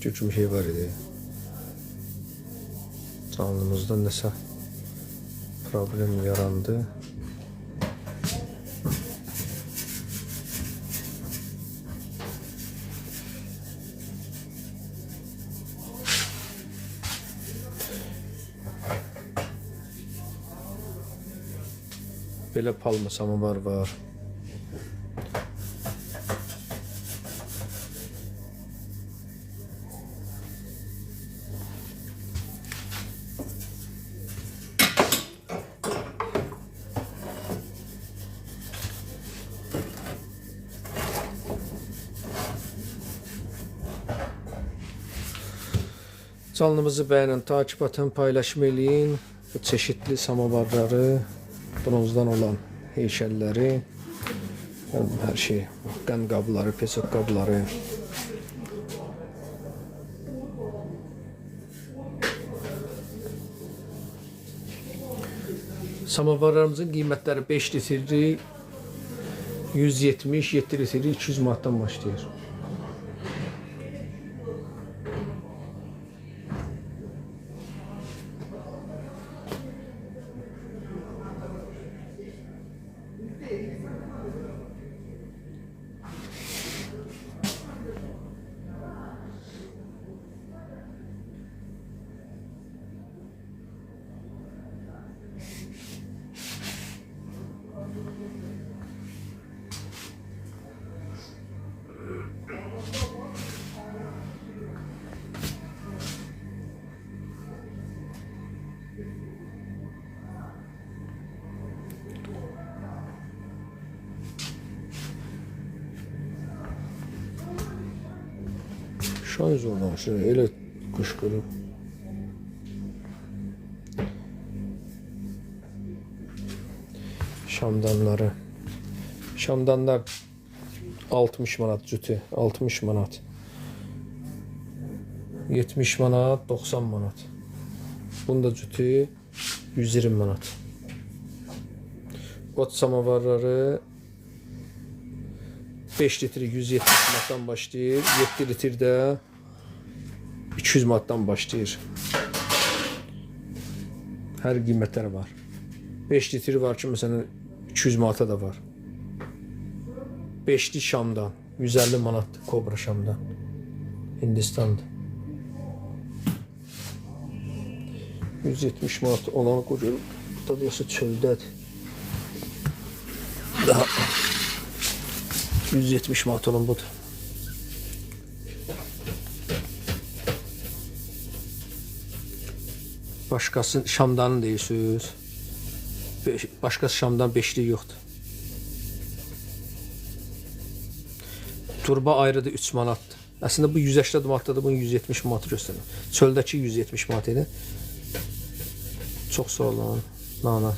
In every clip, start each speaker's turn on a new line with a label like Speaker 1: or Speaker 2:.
Speaker 1: Tür kimi şey var idi. Canlımızda nəsə problem yarandı. Belə palma samovar var. Canlımızı bəyənin, takip atın, paylaşım eləyin. Bu çeşitli samovarları, bronzdan olan heykəlləri, hər şey, qən qabları, pesok qabları. Samovarlarımızın qiymətləri 5 litrlik 170, 7 litrlik 200 manatdan başlayır. Şarj olmamış, elə qışqırıb. Şamdanları. Şamdanlar 60 manat cütü, 60 manat. 70 manat, 90 manat. Bunda cütü 120 manat. Ot samovarları 5 litr 170 manatdan başlayır. 7 litr də 200 manatdan başlayır. Hər qiymətlər var. 5 litr var ki, məsələn 200 manata da var. 5'li Şamdan 150 manatdır Kobra Şamdan. Hindistan'da. 170 manat olan qoyuyorum. Bu da yoxsa çöldədir. Daha 170 manat olan budur. Başqası Şamdanı deyirsiniz. Başqası Şamdan beşlik yoxdur. Turba ayrıdır 3 manatdır. Əslində bu 180 manatdadır, bunu 170 manatı göstərir. Çöldəki 170 manat idi. Çox sağ olun. Nana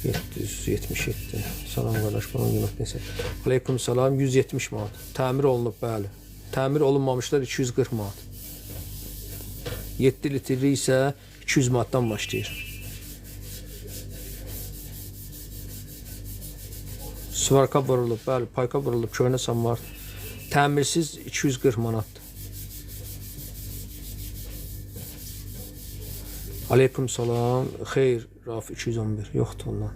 Speaker 1: 777. Salam qardaş, bunun qiyməti neçə? Aleyküm salam, 170 manat. Təmir olunub, bəli. Təmir olunmamışlar 240 manat. 7 litrli isə 200 manatdan başlayır. Svarka vurulub, bəli, payka vurulub, köhnə samovar. Təmirsiz 240 manatdır. Aleyküm salam. Xeyr, Raf 211 yoxdur ondan.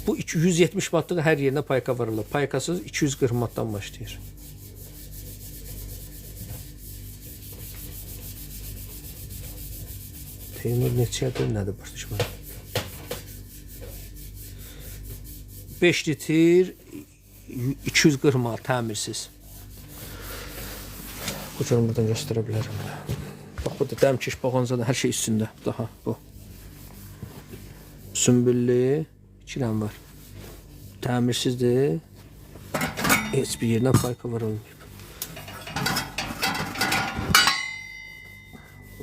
Speaker 1: Bu 270 manatlıq hər yerinə payka vurulub. Paykasız 240 manatdan başlayır. Teymur neçədir, nədir başa düşmədim. 5 litr 240 manat təmirsiz. Bu cür buradan göstərə bilərəm. Bax burada dəmkeş bağanzadan hər şey üstündə. Daha bu. Sümbüllü 2 dənə var. Təmirsizdir. Heç bir yerinə payka var olmayıb.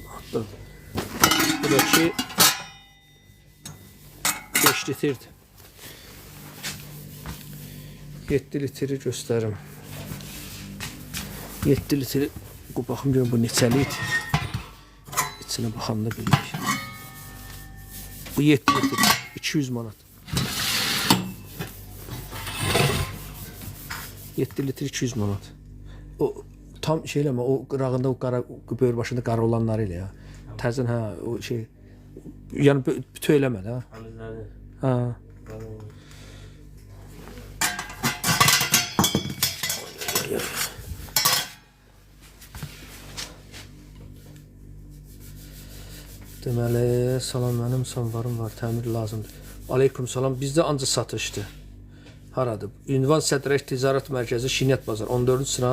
Speaker 1: Hatta buradakı 5 litrdir. 7 litri göstərim. 7 litri bu baxım görüm bu neçəli idi. İçinə baxanda bilirik. Bu 7 litr 200 manat. 7 litr 200 manat. O Tam şey eləmə, o qırağında o qara böyür başında qara olanları elə ya. Təzən hə, o şey. Yəni bütöv eləmə də.
Speaker 2: Təmizlədi.
Speaker 1: Hə. Deməli, salam mənim samovarım var, təmir lazımdır. Aleyküm salam. Bizdə ancaq satışdır. Haradır? Ünvan Sədrək Ticarət Mərkəzi, Şiniyyat Bazar, 14-cü sıra,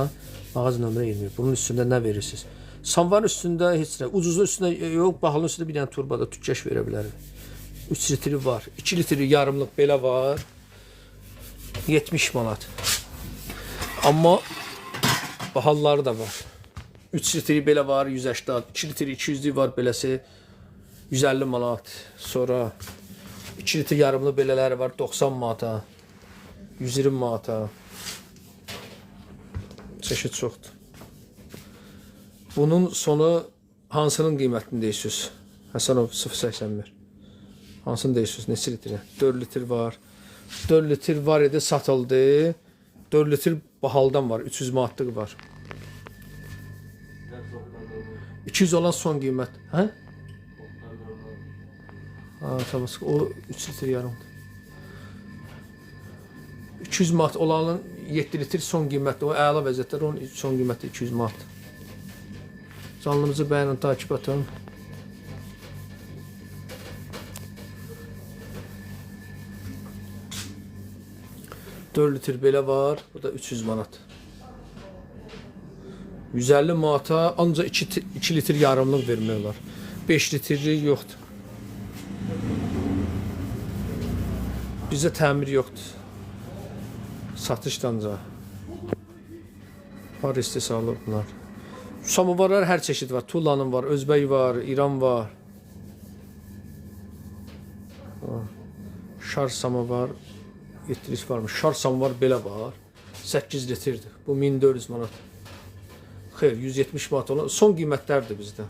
Speaker 1: mağaza nömrə 20. Bunun üstündə nə verirsiniz? Samovarın üstündə heç nə, ucuzun üstündə yox, bahalının üstündə bir dənə turbada tükəş verə bilərəm. 3 litri var, 2 litri yarımlıq belə var. 70 manat. Amma bahalıları da var. 3 litri belə var 180, 2 litri 200'lük var beləsi 150 manat. Sonra 2 litr yarımlı belələri var 90 manata, 120 manata. Çeşid çoxdur. Bunun sonu hansının qiymətini deyirsiniz? Həsənov 0.81. Hansını deyirsiniz? Neçə litri? 4 litr var. 4 litr var idi, satıldı. 4 litr bahalıdan var, 300 manatlıq var. 200 olan son qiymət. Hə? Ha, tabasko. O 3 litr yarımdır. 200 manat olanın 7 litr son qiyməti. O əla vəziyyətdə onun son qiyməti 200 manat. Canlımızı bəyənin, takip atın. ...4 litr belə var. Bu da 300 manat. 150 manata ancaq 2 litr yarımlıq vermək olar. 5 litrlik yoxdur. Bizdə təmir yoxdur. Satışdır ancaq. Var istehsalı bunlar. Samovarlar hər çeşid var. Tulanın var, Özbək var, İran var. Şar samovar 7 litr varmış. Şar samovar belə var. 8 litrdir. Bu 1400 manat. Xeyr, 170 manat olan son qiymətlərdir bizdə.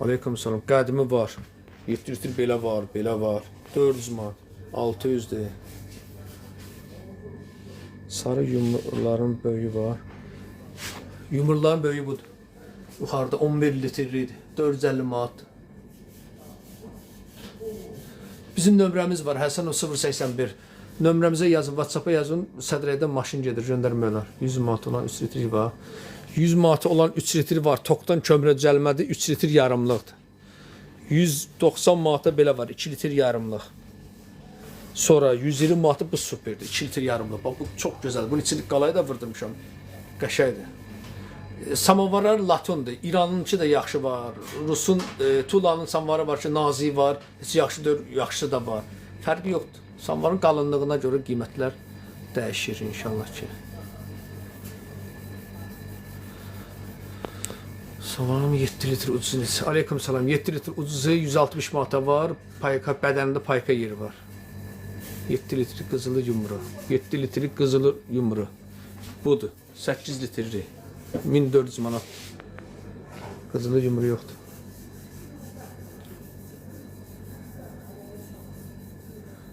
Speaker 1: Aleyküm salam. Qədimi var. 7 litr belə var, belə var. 400 manat, 600-dür. Sarı yumruların böyüyü var. Yumruların böyüyü budur. Yuxarıda 11 litrlidir. 450 manat. Bizim nömrəmiz var. Həsənov 081. Nömrəmizə yazın, WhatsApp-a yazın. Sədrəydən maşın gedir, göndərmək olar. 100 manat olan 3 litr var. 100 manat olan 3 litr var. Tokdan kömrə düzəlmədi, 3 litr yarımlıqdır. 190 manata belə var, 2 litr yarımlıq. Sonra 120 manata bu superdir, 2 litr yarımlıq. Bax bu çox gözəl. Bunun içini qalayı da vurdurmuşam. Qəşəngdir. Samovarlar latundur. İranınki də yaxşı var. Rusun, Tulanın samovarı var ki, nazik var. Heç yaxşı deyil, yaxşısı da var. Fərqi yoxdur. Samovarın qalınlığına görə qiymətlər dəyişir inşallah ki. Salam 7 litr ucuz neçə? Aleyküm salam. 7 litr ucuzu 160 manata var. Payka bədənində payka yeri var. 7 litr qızılı yumru. 7 litr qızılı yumru. Budur. 8 litrli. 1400 manat. Qızılı yumru yoxdur.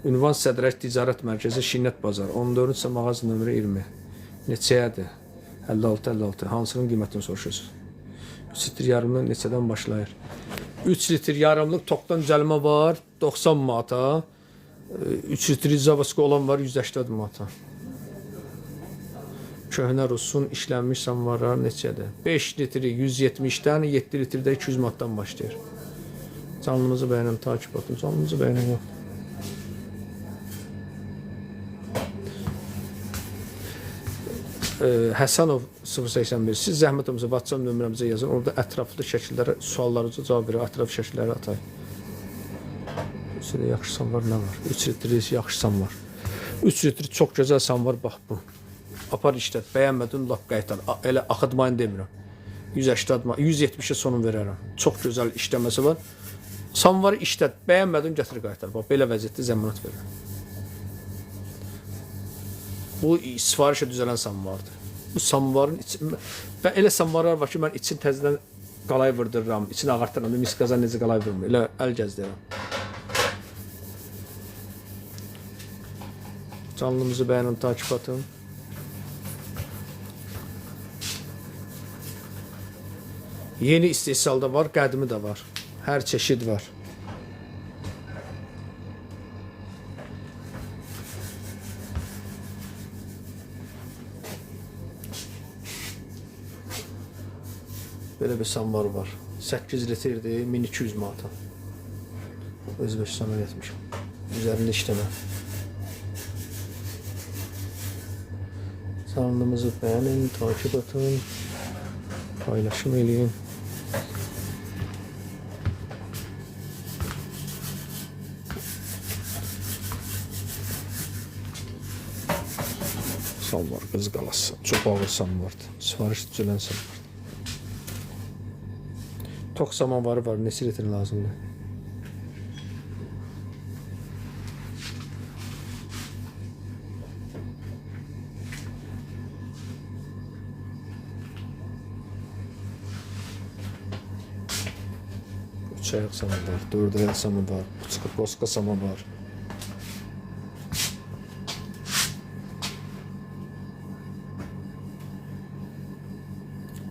Speaker 1: Ünvan Sədrək Ticarət Mərkəzi Şinnət Bazar. 14-cü mağaza nömrə 20. Neçəyədir? 56 56. Hansının qiymətini soruşursunuz? 3 litr yarımlıq neçədən başlayır? 3 litr yarımlıq tokdan düzəlmə var 90 manata. 3 litr zavaska olan var 180 manata. Köhnə Rusun işlənmiş samovarlar neçədir? 5 litri 170-dən, 7 litrdə 200 manatdan başlayır. Canlımızı bəyənin, takip atın. Canlımızı bəyənin yox. Həsənov 081. Siz zəhmət olmasa WhatsApp nömrəmizə yazın. Orada ətraflı şəkillərə, suallarınıza cavab verir. Ətraflı şəkilləri atay. Üstündə yaxşı samovar nə var? 3 litr yaxşı samovar. 3 litr çox gözəl samovar bax bu. Apar işlət. Bəyənmədin lap qaytar. Elə axıtmayın demirəm. 180 manat, 170-ə sonun verərəm. Çox gözəl işləməsi var. Samovarı işlət, bəyənmədin gətir qaytar. Bax belə vəziyyətdə zəmanət verirəm. Bu sifarişə düzələn samovardır. Bu samovarın içi və elə samovarlar var ki, mən için təzədən qalay vurdururam, içini ağartıram, mis qazan necə qalay vurmur. Elə əl gəzdirirəm. Canlımızı bəyənin, takip atın. Yeni istehsalda var, qədimi də var. Hər çeşid var. Belə bir samvar var. 8 litrdir, 1200 manata. Özbəkistana getmişəm. Üzərində işləmə. Canlımızı bəyənin, takip atın, paylaşım eləyin. Samvar qız qalası. Çox ağır samvardır. Sifariş düzələn samvardır. Tox samovarı var. Neçə litr lazımdır? Üç ayaq samovar, dörd ayaq samovar, bosqa samovar.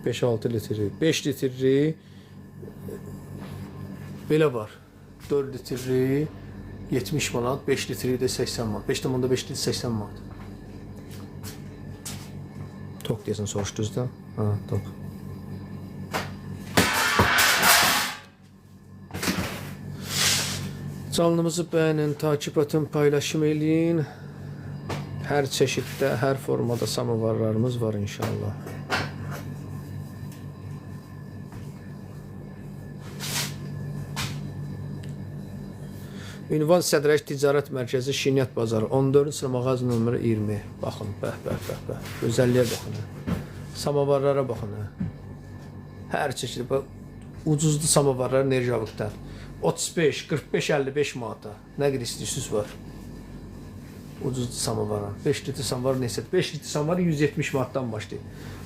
Speaker 1: Beş altı litri, 5 litri belə var. 4 litri 70 manat, 5 litri də 80 manat. 5,5 litri 80 manat. Tok deyəsən soruşdunuz da. Ha, tok. Canlımızı bəyənin, takip atın, paylaşım eləyin. Hər çeşiddə, hər formada samovarlarımız var inşallah. Ünvan Sədrəş Ticarət Mərkəzi Şirniyyat Bazarı 14-cü sıra mağaza nömrə 20. Baxın, bəh, bəh, bəh, bəh. Gözəlliyə baxın. Hə. Samovarlara baxın. Hə. Hər çeşid bax, ucuzlu samovarlar Nerjavikdən. 35, 45, 55 manata. Nə qədər istəyirsiniz var. Ucuzlu samovar. 5 litr samovar neçədir? 5 litr samovar 170 manatdan başlayır.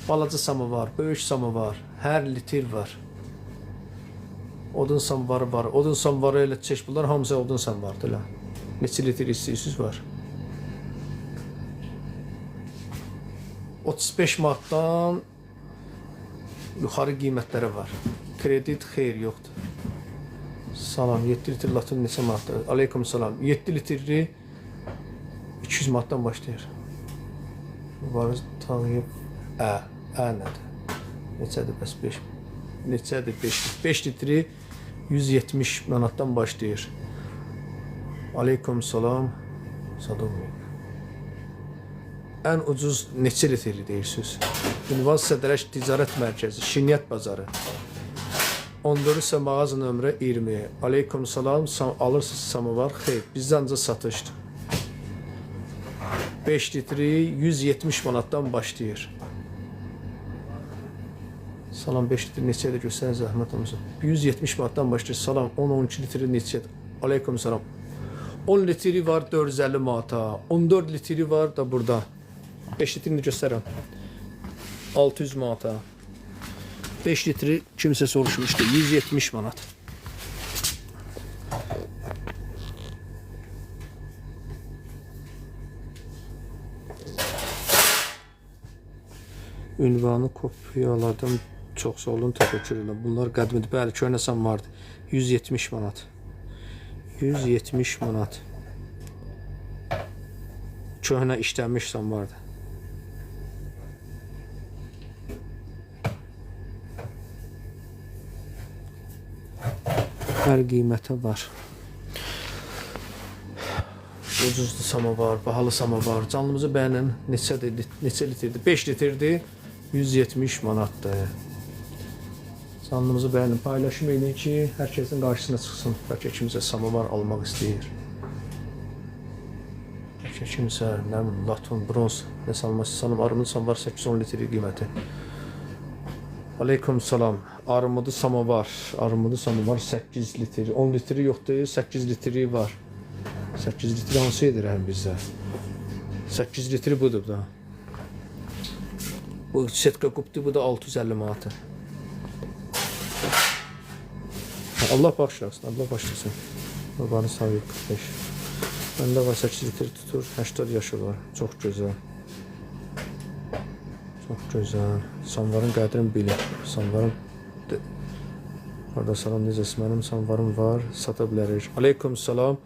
Speaker 1: Balaca samovar, böyük samovar, hər litr var. Odun samovarı var. Odun samovarı elə çeş bunlar hamısı odun samovarıdır elə. Neçə litr istəyirsiniz var. 35 manatdan yuxarı qiymətləri var. Kredit xeyir yoxdur. Salam, 7 litr latın neçə manatdır? Aleykum salam. 7 litri 200 manatdan başlayır. Varız Tağıyev Ə, Ə nədir? Neçədir bəs 5? Neçədir 5 litr? 5 litri 170 manatdan başlayır. Aleykum salam. Sadovnik. Ən ucuz neçə litri deyirsiniz? Ünvan Sədrəş Ticarət Mərkəzi, Şirniyyat Bazarı. 14 isə mağaza nömrə 20. Aleykum salam. Alırsınız samovar? Xeyr, bizdə ancaq satışdır. 5 litri 170 manatdan başlayır. Salam 5 litr neçədir göstərin zəhmət olmasa. 170 manatdan başlayır. Salam 10-12 litri neçədir? Aleykum salam. 10 litri var 450 manata. 14 litri var da burada. 5 litrini göstərirəm. 600 manata. 5 litri kimsə soruşmuşdu. 170 manat. Ünvanı kopyaladım. Çox sağ olun, təşəkkür edirəm. Bunlar qədimidir. Bəli, köhnə vardı. 170 manat. 170 manat. Köhnə işlənmiş vardı. Hər qiymətə var. Ucuzlu samovar, bahalı samovar. Canlımızı bəyənin. Neçədir? Neçə litrdir? 5 litrdir. 170 manatdır. Canlımızı bəyənin, paylaşım edin ki, hər kəsin qarşısına çıxsın. Bəlkə kimsə samovar almaq istəyir. Bəlkə kimsə, nə bilim, latun, bronz, nə salmaq salam, armud samovar 8-10 litr qiyməti. Aleykum salam. Armudu samovar. Armudu samovar 8 litr. 10 litri yoxdur, 8 litri var. 8 litr hansı edir həm bizdə? 8 litri budur da. Bu setka qupdur, bu da 650 manatı. Allah bağışlasın, Allah bağışlasın. Babanı sağ 45. Məndə var 8 litr tutur, 80 yaşı var. Çox gözəl. Çox gözəl. Samvarın qədrini bilir. Samvarın Qardaş salam, necəsiz? Mənim samvarım var, sata bilərik. Aleykum salam.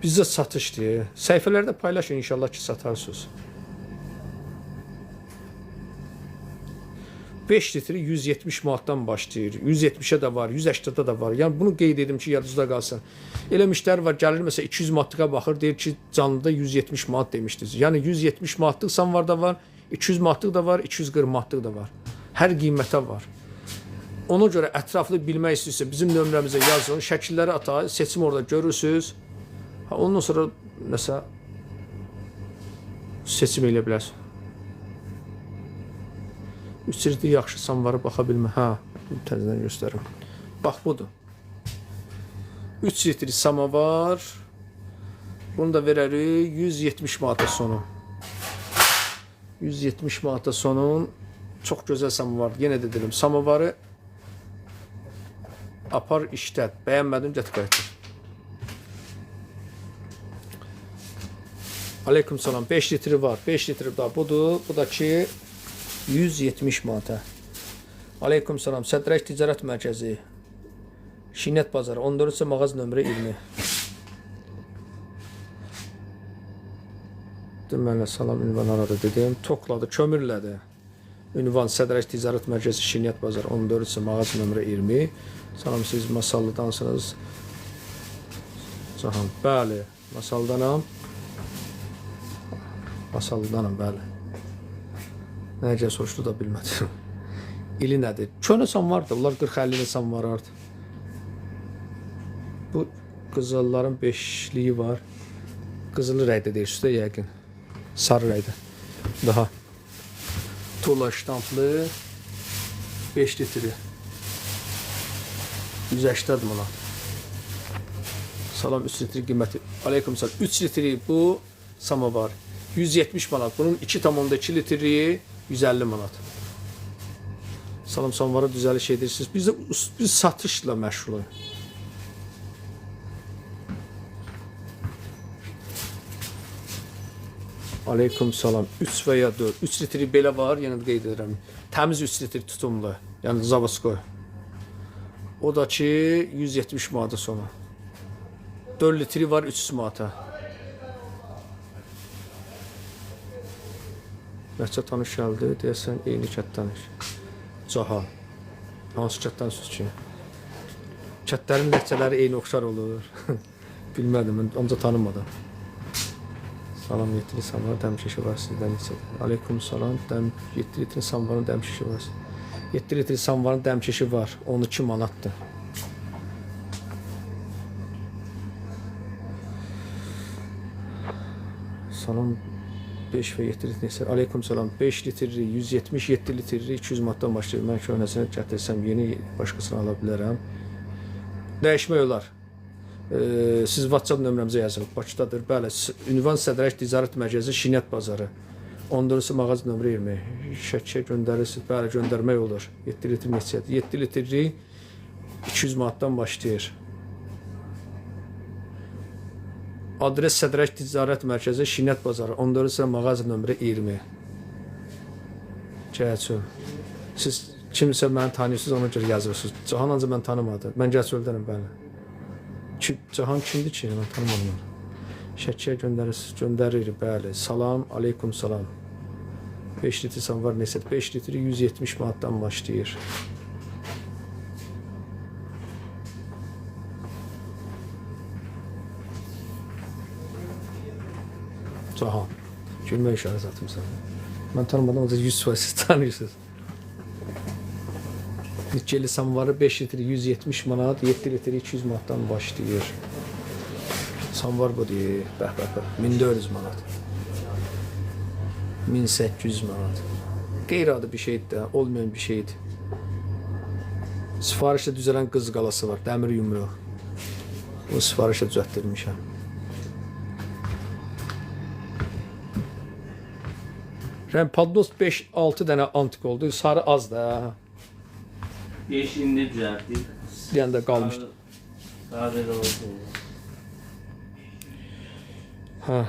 Speaker 1: Bizdə satış deyə. Səhifələrdə paylaşın inşallah ki satarsınız. 5 litri 170 manatdan başlayır. 170-ə də var, 180-də də var. Yəni bunu qeyd edim ki, yadınızda qalsın. Elə müştəri var, gəlir məsələn 200 manatlığa baxır, deyir ki, canlıda 170 manat demişdiniz. Yəni 170 manatlıq samvar da var, 200 manatlıq da var, 240 manatlıq da var. Hər qiymətə var. Ona görə ətraflı bilmək istəyirsə bizim nömrəmizə yazın, şəkilləri ata, seçim orada görürsüz. Ha, ondan sonra məsələn seçim eləyə bilərsiniz. 3 litr yaxşı samvara baxa bilmə. Hə, təzədən göstərim. Bax budur. 3 litr samovar. Bunu da verərik 170 manata sonu. 170 manata sonun çox gözəl samovar. Yenə də deyirəm, samovarı apar işlət. Bəyənmədin, get qayıtır. Aleyküm salam. 5 litri var. 5 litri da budur. Bu da ki 170 manata. Aleyküm salam. Sədrək Ticarət Mərkəzi. Şinnət Bazarı 14 mağaz nömrə 20. Deməli, salam ünvan harada dedim. Tokladı, kömürlədi. Ünvan Sədrək Ticarət Mərkəzi Şinnət Bazarı 14 mağaz nömrə 20. Salam siz Masallıdansınız. Cahan, bəli, Masaldanam. Masallıdanam, bəli. Necə soruşdu da bilmədim. İli nədir? Köhnə var da, bunlar 40-50 insan var artıq. Bu qızılların beşliyi var. Qızılı rəngdə deyirsiniz də yəqin. Sarı rəngdə. Daha. Tula ştamplı 5 litri. 180 manat. Salam 3 litri qiyməti. Aleyküm salam. 3 litri bu samovar. 170 manat. Bunun 2,2 litri 150 manat. Salam samovara düzəliş edirsiniz. Biz satışla məşğuluq. Aleyküm salam. 3 və ya 4. 3 litri belə var, yenə də qeyd edirəm. Təmiz 3 litr tutumlu. Yəni Zavoskoy. O da ki 170 manata sonu. 4 litri var 300 manata. Ləhcə tanış gəldi, deyəsən eyni kətdənik. Cahan. Hansı kətdənsiniz ki? Kətlərin ləhcələri eyni oxşar olur. Bilmədim, mən ancaq tanımadım. Salam 7 litr samvarın dəm şişi var sizdə neçədir? Aleyküm salam. Dəm 7 litr samvarın dəm şişi var. 7 litr samvarın dəm şişi var. 12 manatdır. Salam 5 və 7 litr neçə? Aleyküm salam. 5 litri 177 litri 200 manatdan başlayır. Mən köhnəsini gətirsəm yeni başqasını ala bilərəm. Dəyişmək olar. Siz WhatsApp nömrəmizə yazın. Bakıdadır. Bəli, ünvan Sədrək Ticarət Mərkəzi Şinnət Bazarı. 14 mağaz nömrə 20. Şəkiyə göndərirsiniz. Bəli, göndərmək olur. 7 litr neçədir? 7 litri 200 manatdan başlayır. Adres Sədrək Ticarət Mərkəzi Şinnət Bazarı 14 mağaza nömrə 20. Gəçöl. Siz kimsə məni tanıyırsınız, ona görə yazırsınız. Cahan ancaq mən tanımadı. Mən Gəçöldənəm, bəli. Ki, Cahan kimdir ki? Mən tanımadım onu. Şəkiyə göndərirsiniz, göndəririk, bəli. Salam, aleykum salam. 5 litr samvar neçədir? 5 litri 170 manatdan başlayır. Cahan. Gülmə işarəsi atım sənə. Mən tanımadım, ancaq 100% siz tanıyırsınız. Nikkeli samvarı 5 litr 170 manat, 7 litr 200 manatdan başlayır. Samvar bu deyir. Bəh, bəh, bəh. 1400 manat. 1800 manat. Qeyri-adi bir şeydir də, olmayan bir şeydir. Sifarişlə düzələn qız qalası var, dəmir yumruq. O sifarişlə düzəltdirmişəm. Yəni Padnos 5-6 dənə antik oldu. Sarı az da.
Speaker 2: 5 indi düzəltdik.
Speaker 1: Yəni də qalmışdı.
Speaker 2: Sadə də olsun.
Speaker 1: Hə.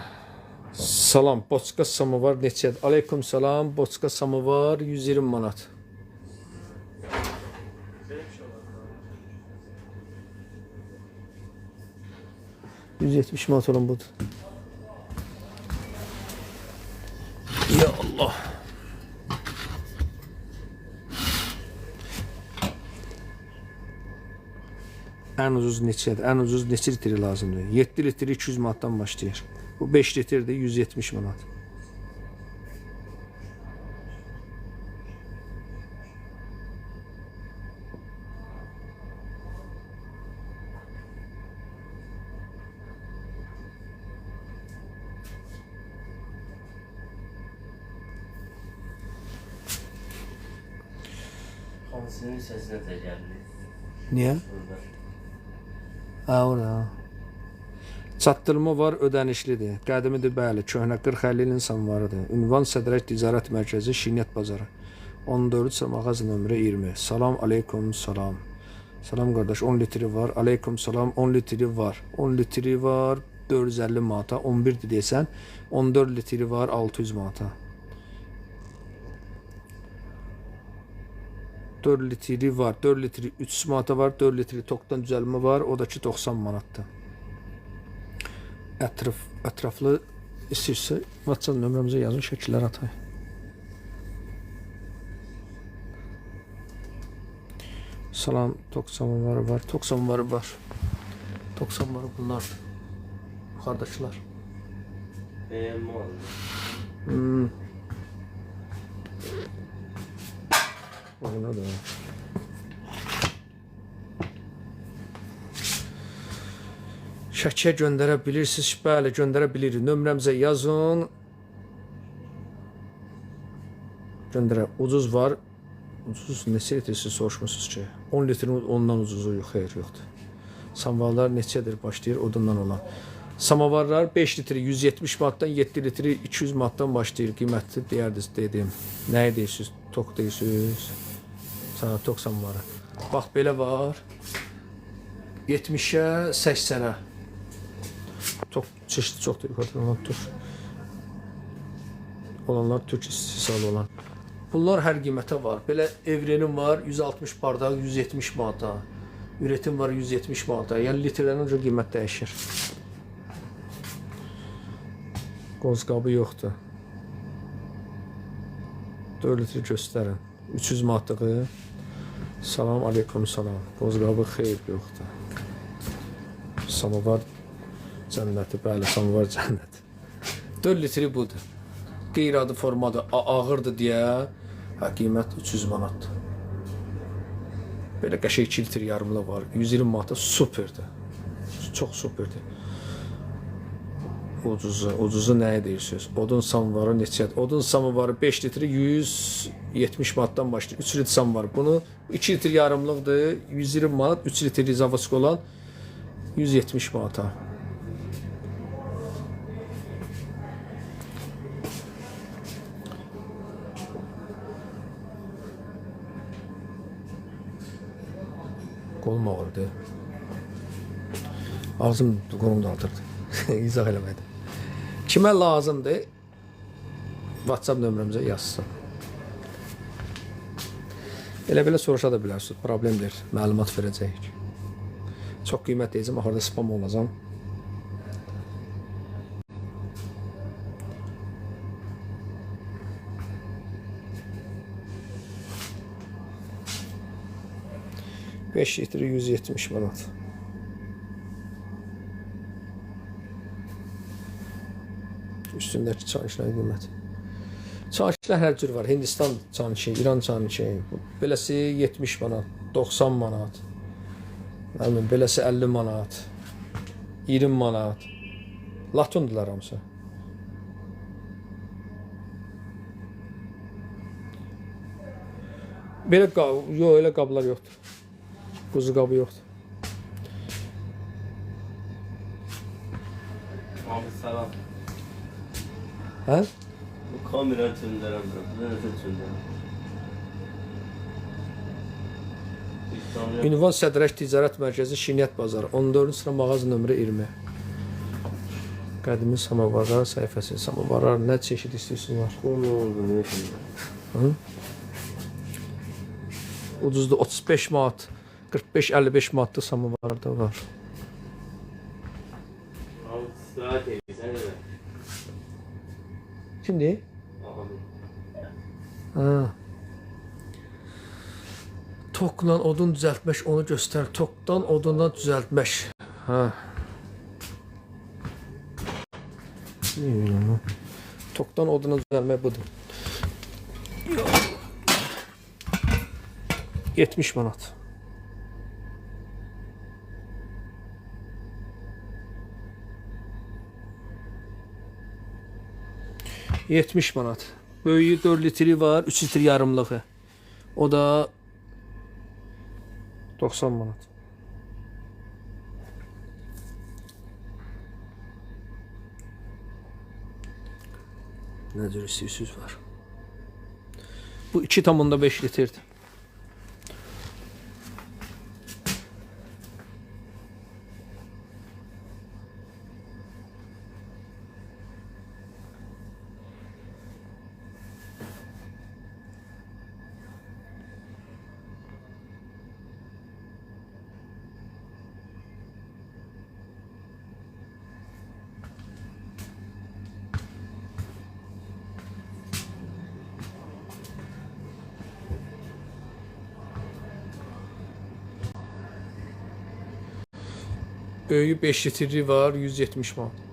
Speaker 1: Salam, boçka samovar neçədir? Aleykum salam, boçka samovar 120 manat. ...170 manat olan budur. Ya Allah. Ən ucuz neçədir? Ən ucuz neçə litri lazımdır? 7 litri 200 manatdan başlayır. Bu 5 litrdir 170 manat.
Speaker 2: Hamısının sesine de geldi.
Speaker 1: Niyə?
Speaker 2: Burada.
Speaker 1: Ha, orada. Çatdırma var, ödənişlidir. Qədimidir, bəli. Köhnə 40-50 ilin samovarıdır. Ünvan Sədrək Ticarət Mərkəzi, Şirniyyat Bazarı. 14 mağaza nömrə 20. Salam aleykum, salam. Salam qardaş, 10 litri var. Aleykum salam, 10 litri var. 10 litri var, 450 manata. 11-dir desən, 14 litri var, 600 manata. 4 litri var. 4 litri 300 manata var. 4 litri tokdan düzəlmə var. O da ki 90 manatdır. Ətraflı istəyirsə WhatsApp nömrəmizə yazın, şəkillər atay. Salam, tok samovarı var. Tok samovarı var. Tok samovarı bunlar. Yuxarıdakılar.
Speaker 2: Beğenme oldu.
Speaker 1: O nədir? Şəkiyə göndərə bilirsiniz? Bəli, göndərə bilirik. Nömrəmizə yazın. Göndərə. Ucuz var. Ucuz neçə litrisi soruşmusunuz ki? 10 litrin ondan ucuzu yox, xeyr, yoxdur. Samovarlar neçədir başlayır odundan olan. Samovarlar 5 litri 170 manatdan 7 litri 200 manatdan başlayır. Qiymətli deyərdiniz dedim. Nəyi deyirsiniz? Tok deyirsiniz. Sana tok samovarı. Bax belə var. 70-ə 80-ə. Tok çeşidi çoxdur yuxarıdan olan türk. Olanlar türk istehsalı olan. Bunlar hər qiymətə var. Belə evrenin var 160 bardaq 170 manata. Üretim var 170 manata. Yəni litrlərinə görə qiymət dəyişir. Qozqabı yoxdur. 4 litr göstərin. 300 manatlığı. Salam aleykum salam. Qozqabı xeyr yoxdur. Samovar cənnəti, bəli, samovar cənnəti. 4 litri budur. Qeyri-adi formadır, ağırdır deyə hə, qiymət 300 manatdır. Belə qəşəng 2 litr yarımlı var. 120 manata superdir. Çox superdir. Ucuzu, ucuzu nəyə deyirsiniz? Odun samovarı neçədir? Odun samovarı 5 litri 170 manatdan başlayır. 3 litr samovar. Bunu 2 litr yarımlıqdır. 120 manat, 3 litr zavodski olan 170 manata. Qolum ağrıdı. Ağzım qolum dağıtırdı. İzah eləmədim. Kimə lazımdır? WhatsApp nömrəmizə yazsın. Elə belə soruşa da bilərsiniz. Problem deyil. Məlumat verəcəyik. Çox qiymət deyəcəm, axırda spam olacam. ...5 litri 170 manat. Üstündəki çanişlərin qiyməti. Çanişlər hər cür var. Hindistan çanişi, İran çanişi. Beləsi 70 manat, 90 manat. Nə bilim, beləsi 50 manat, 20 manat. Latundurlar hamısı. Belə qab, yox, elə qablar yoxdur. Quzu qabı yoxdur.
Speaker 2: Abi salam.
Speaker 1: Hə?
Speaker 2: Bu kamera çöndürəm. Bu da çöndürəm. İstanbul
Speaker 1: Ünvan Sədrək Ticarət Mərkəzi Şirniyyat Bazarı 14-cü sıra mağaza nömrə 20. Qədimi samovarlar səhifəsi. Samovarlar nə çeşid istəyirsiniz var.
Speaker 2: Bu ne oldu ne şimdi?
Speaker 1: Ucuzdur 35 manat, 45-55 manatlıq samovar da var.
Speaker 2: Abi istirahat et sen de.
Speaker 1: Kimdir?
Speaker 2: Abi.
Speaker 1: Ha. Tokla odun düzəltmək onu göstər. Tokdan odundan düzəltmək. Ha. Nə bileyim lan. Tokdan oduna düzəlmək budur. 70 manat. ...70 manat. Böyüyü 4 litri var, 3 litr yarımlığı. O da 90 manat. Nə cür istəyirsiniz var. Bu 2,5 litrdir. Böyüyü 5 litrli var, 170 manat.